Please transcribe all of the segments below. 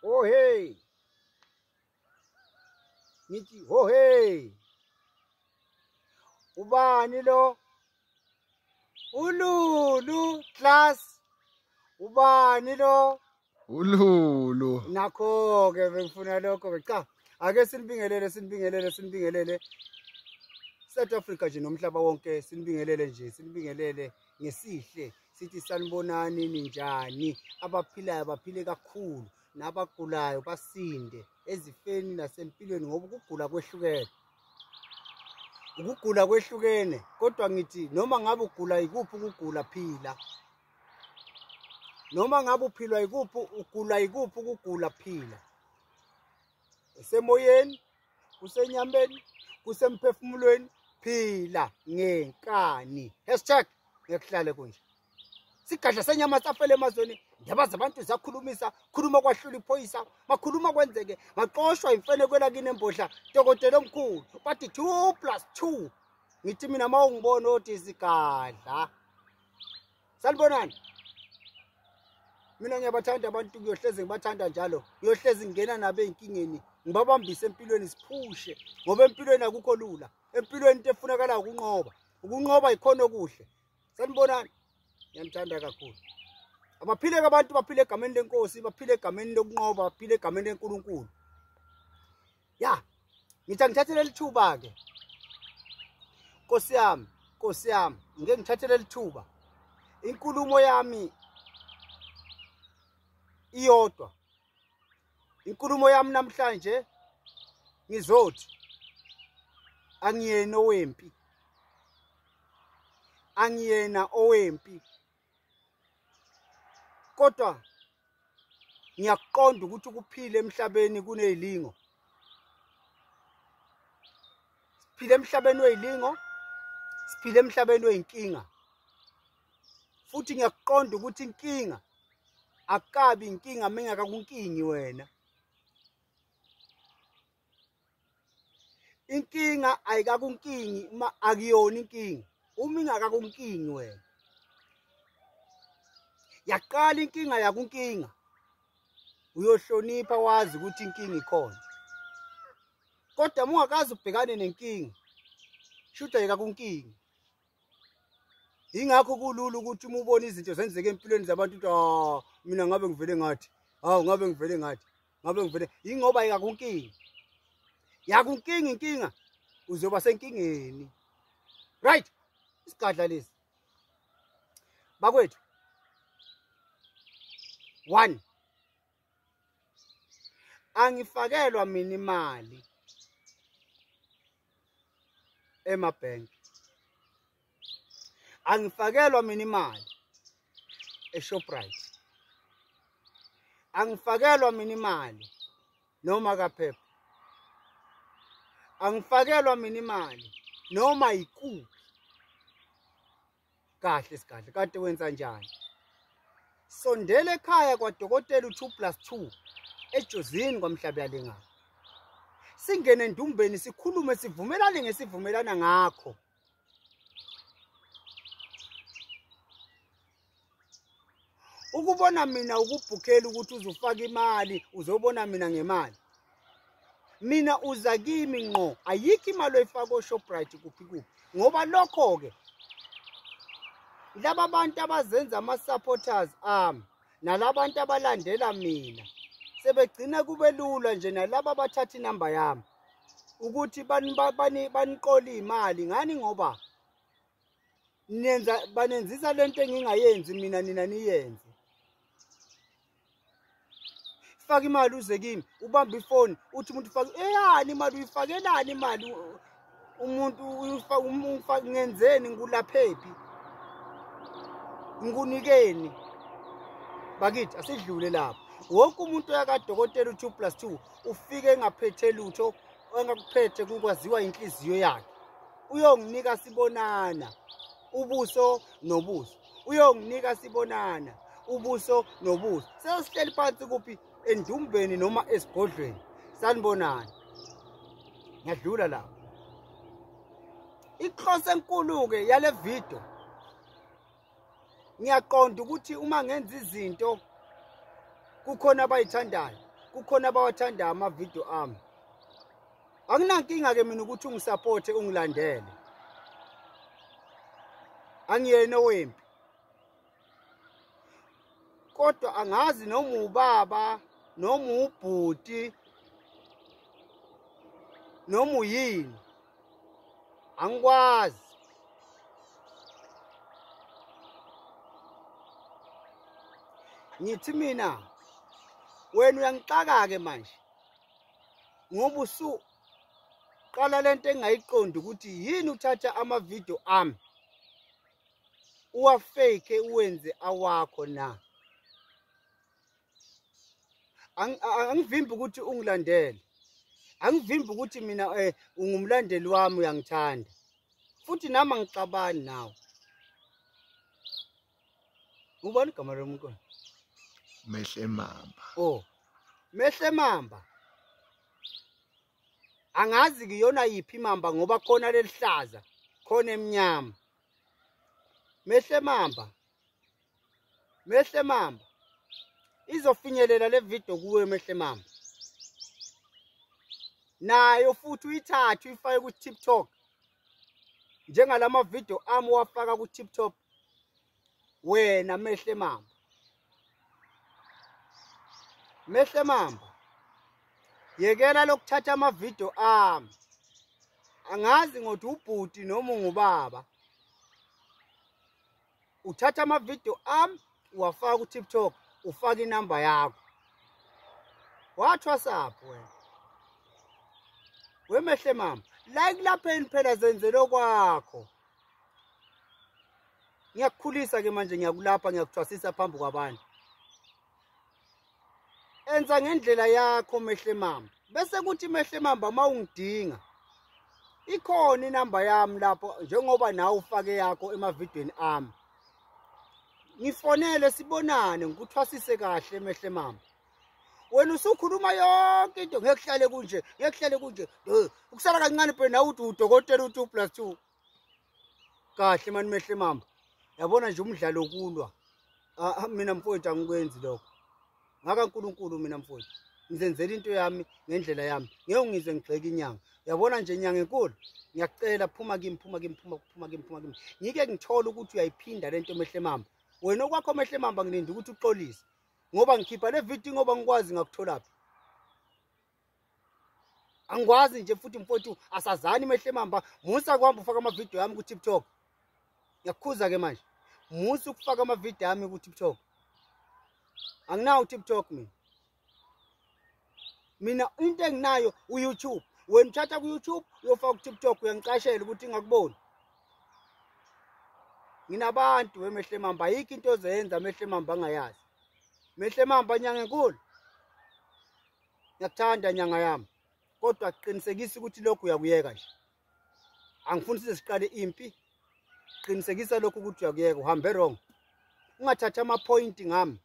Oh hey. Ngithi ho hey. Ubani lo? Ululu class. Ubani lo? Ululu. Nakho ke bengifuna lokho ke cha. Ake sinibingelele sinibingelele sinibingelele. South Africa nje nomhlaba wonke sinibingelele nje sinibingelele ngesihle sithi sanibonani ninjani, abaphilayo baphile kakhulu nabagulayo basinde ezifeni nasempilweni, ngoba ukugula kwehlukene. Ukugula kwehlukene, kodwa ngithi noma ngabe ugula ikuphi ukugula phila. Noma ngabe uphilwa ikuphi ugula ikuphi ukugula phila. Esemoyeni, kusenyameni, kusemphefumulweni, phila ngenkani. Hashtag ngekuhlale kunje. Sigadla senyama safele emazweni, ndaba zabantu zakhulumisa, khuluma kwahlula iphoyisa, makhuluma kwenzeke, maxoshwa imfene kwelakini embodla, dokotela omkhulu, bathi 2 + 2. Ngithi mina mawungibona othi isigadla. Sanibonani. Mina ngiyabathanda abantu, kuyohlezi ngibathanda njalo, kuyohlezi ngingena nabo ey'nkingeni, ngibabambise empilweni siphushe, ngoba empilweni akukho lula. Empilweni into efunakalayo ukunqoba. Ukunqoba yikhona okuhle. Sanibonani. Ngiyanithanda kakhulu. Abaphile abantu, baphile egameni lenkosi, baphile egameni lokunqoba, baphile egameni leNkulunkulu. Ya, ngithi angithathe leli thuba ke. Nkosi yami, Nkosi yami, ngeke ngithathe leli thuba. Inkulumo yami iyodwa. Inkulumo yami namhlanje ngizothi angiyena owempi. Angiyena owempi. Kodwa ngiyakuqonda ukuthi ukuphila emhlabeni kunezilingo. Siphila emhlabeni wezilingo, siphila emhlabeni weyinkinga. Futhi ngiyakuqonda ukuthi inkinga akukabi inkinga mengakakunkingi wena. Inkinga ayikakunkingi uma akuyona inkinga, uma ingakakunkingi wena. Yaqala inkinga yakunkinga, uyohlonipha wazi ukuthi inkinga ikhona. Kodwa uma ungakaze ubhekane nenkinga, shuthi ayikakunkingi. Ingakho kulula ukuthi uma ubona izinto zenzeka empilweni zabantu uthi ah, mina ngabe ngivele ngathi, hawu ngabe ngivele ngathi, ngabe ngivele, ingoba ayikakunkingi. Yakunkinga inkinga uzoba senkingeni. Right, isigadla lesi. Bakwethu. 1 Angifakelwa mina imali emabhenki. Angifakelwa mina imali eShoprite. Angifakelwa mina imali noma kaPep. Angifakelwa mina imali noma ikuphi. Kahle sigadla, kade wenza njani? Sondela ekhaya kwadokotela u2 + 2 eJozini kwaMhlabuyalingana. Singene endumbeni sikhulume sivumelane ngesivumelana ngakho. Ukubona mina ukubhukhela ukuthi uzofaka imali, uzobona mina ngemali. Mina uza kimi ngqo, ayikho imali oyifaka oShoprite kuphi kuphi. Ngoba lokho ke laba bantu abazenza ama supporters ami nalabantu abalandela mina sebegcina kube lula nje nalaba abathatha inamba yami ukuthi baniqole imali ngani, ngoba nenza banenzisa lento engingayenzi mina, nina niyenze. Faka imali uze kimi, ubambe ifoni uthi umuntu ufake eyani imali, uyifakelani imali umuntu uyifaka ngenzeni, ngikulaphephi, ngikunikeni? Bakithi asidlule lapho. Wonke umuntu oyakadokotela u2 + 2 ufike engaphethe lutho, engakuphethe kukwaziwa inhliziyo yakhe. Uyonginika sibonana ubuso nobuso, uyonginika sibonana ubuso nobuso. Sesihleli phansi kuphi? Endumbeni noma esigodlweni. Sanibonani. Ngiyadlula lapho. Inhloso enkulu ke yale video, ngiyaqonda ukuthi uma ngenza izinto kukhona abayithandayo, Kukhona abawathanda amavidiyo ami. Anginankinga ke mina ukuthi ungisupporte ungilandele. Angiyena owempi. Kodwa angazi noma ubaba noma ubhuti noma uyini. Angikwazi. Ngithi mina wena uyangixaka ke manje ngoba usuqala lento engayiqondi ukuthi yini uthatha amavidiyo ami uwafake uwenze awakho na. Angivimbi ukuthi ungilandele, angivimbi ukuthi mina ungumlandeli wami uyangithanda, futhi nami angixabani nawe. Ubani igama lomuntu? Mehle Mamba. Oh, Mehle Mamba. Angazi kuyona yiphi mamba ngoba khona lelihlaza, khona emnyama. Mehle Mamba. Mehle Mamba. Izofinyelela le video kuwe Mehle Mamba. Nayo futhi uyithathe uyifake ku TikTok. Njengalama video ami wafaka ku TikTok. Wena Mehle Mamba. Mehle Mamba, yekela lokuthatha amavidiyo ami. Angazi ngothi ubhuti noma ungubaba. Uthatha amavidiyo ami uwafaka ku TikTok, ufaka inamba yakho. Wathwasaphi wena? Wemehle Mamba, like lapha phela zenzele kwakho. Ngiyakukhulisa ke manje, ngiyakulapha, ngiyakuthwasisa phambi kwabantu. Enza ngendlela yakho Mehle Mamba. Bese kuthi Mehle Mamba mawungidinga ikhona inamba yami lapho, njengoba nawe ufake yakho emavidweni ami. Ngifonele sibonane ngikuthwasise kahle Mehle Mamba. Wena usukhuluma yonke into, ngeke kuhlale kunje, ngeke kuhlale kunje. Ukusala kancane phela nawe uthi udokotela u2 + 2. Kahle mani Mehle Mamba. Yabona nje umdlalo okulwa. Mina mfowethu angikwenzi lokho. Ngaka uNkulunkulu mina mfowethu. Ngizenzela into yami ngendlela yami. Ngeke ngize ngigxeke inyanga. Yabona nje inyanga enkulu. Ngiyacela phuma kimi, phuma kimi, phuma phuma kimi, phuma kimi. Ngike ngithola ukuthi uyayiphinda lento Mehle Mamba. Wena okwakho Mehle Mamba ngilinde ukuthi uxolise. Ngoba ngikhipha le video ngoba ngikwazi ngakutholaphi. Angikwazi nje futhi mfowethu asazani Mehle Mamba. Musa kuhamba ufaka amavidiyo yami ku TikTok. Ngiyakukhuza ke manje. Musa ukufaka amavidiyo yami ku TikTok. Anginawo TikTok mina. Mina into enginayo uYouTube. Wena uthatha ku YouTube uyofaka ku TikTok uyangiqashela ukuthi ngakuboni. Nginabantu weMehle Mamba, ayikho into ozoyenza Mehle Mamba angayazi. Mehle Mamba nyanga enkulu. Ngiyakuthanda nyanga yami. Kodwa qinisekisa ukuthi lokhu uyakuyeka nje. Angifuni size siqale impi. Qinisekisa lokhu ukuthi uyakuyeka, uhambe wrong. Ungathatha ama point ngami.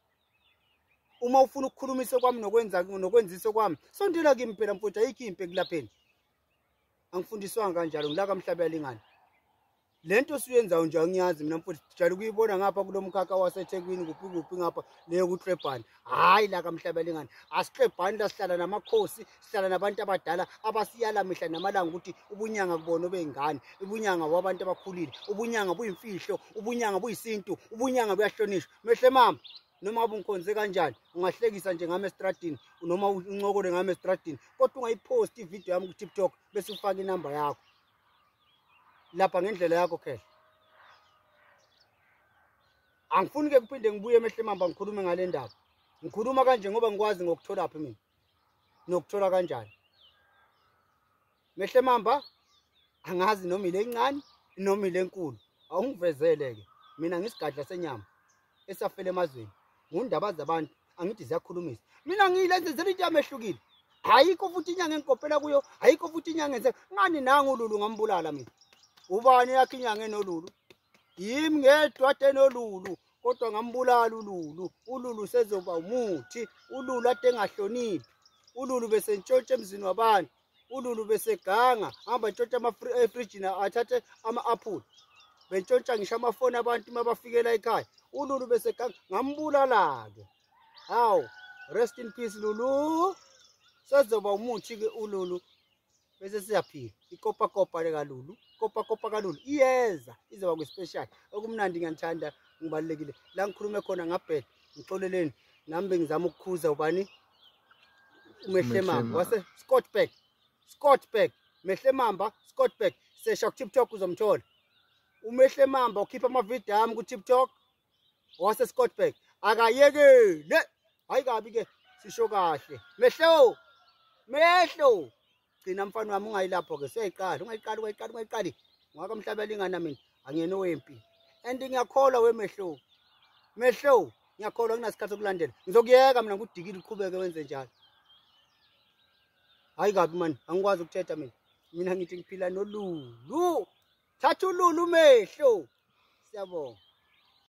Uma ufuna ukukhulumisa kwami nokwenza nokwenzisa kwami, sondela kimi phela mfowethu, ayikho impi ekulapheni. Angifundiswanga kanjalo, ngilaka mhlaba yalingana. Lento siyenzayo nje angiyazi mina mfowethu, sijale ukuyibona ngapha kulomkhakha waseThekwini kuphi kuphi ngapha leyo kuhlebhana. Hayi la kamhlaba yalingana. Asihlebhani la, sihlala namakhosi, sihlala nabantu abadala abasiyala mihla namalanga ukuthi ubunyanga kubona obeyingane, ubunyanga wabantu abakhulile, ubunyanga buyimfihlo, ubunyanga buyisintu, ubunyanga buyahlonishwa. Mehle Mamba, noma ngabe ungikhonze kanjani, ungahlekisa nje ngami estradini noma uncokole ngami estradini, kodwa ungayipost ivideo yami ku TikTok bese ufaka inamba yakho lapha ngendlela yakho khehla. Angifuni ke kuphinde ngibuye Mehle Mamba ngikhulume ngale ndaba. Ngikhuluma kanje ngoba ngikwazi ngokutholaphi mina nokuthola kanjani. Mehle Mamba, angazi noma ile encane noma ile enkulu, awungivezele ke. Mina ngisigadla senyama esafele emazweni, ngundaba zabantu angithi ziyakhulumisa. Mina ngilenzela into yami ehlukile. Ayikho futhi inyanga engikopela kuyo, ayikho futhi inyanga enze ngani. Nangu uLulu ngambulala mina. Ubani yakhe inyanga enolulu? Yimi ngedwa ade nolulu, kodwa ngambulala uLulu. uLulu sezoba umuthi. uLulu ade engahloniphi. uLulu bese ntshontshe emzini wabantu. uLulu bese ganga, hamba ntshontshe ama-fridge athathe ama-apple. Bentshontsha ngisho amafoni abantu mabafikela ekhaya. uLulu bese ganga, ngambulala ke. Hawu, Rest in peace Lulu. Sezoba umuthi ke uLulu bese siyaphila. Ikopa kopa le kaLulu, kopa kopa kaLulu iyeza, izoba kwi-special. Okumnandi ngiyanithanda, ngibalulekile. La ngikhulume khona ngabhela, ngixoleleni. Nami bengizama ukukhuza ubani? Umehle Mamba wase Scottburgh. Scottburgh, Mehle Mamba, Scottburgh. Sesha ku TikTok uzomthola. Umehle Mamba ukhipha amavidiyo ami ku TikTok wase Scottburgh. Akayekele. Hayi kabi ke, sisho kahle. Mehlo. Mehlo. Gcina mfana wami ungayilapho ke, seyiqala, ungayiqali, ungayiqali, ungayiqali. Ngaka mhlaba lingana mina, angiyena owempi. And ngiyakholwa wemehlo. Mehlo, ngiyakholwa kunasikhathi sokulandela. Ngizokuyeka mina ngudikile uqhubeke wenze njalo. Hayi kabi mani, angikwazi ukuthetha mina. Mina ngithi ngiphila noLulu. Thatha uLulu mehlo. Siyabonga.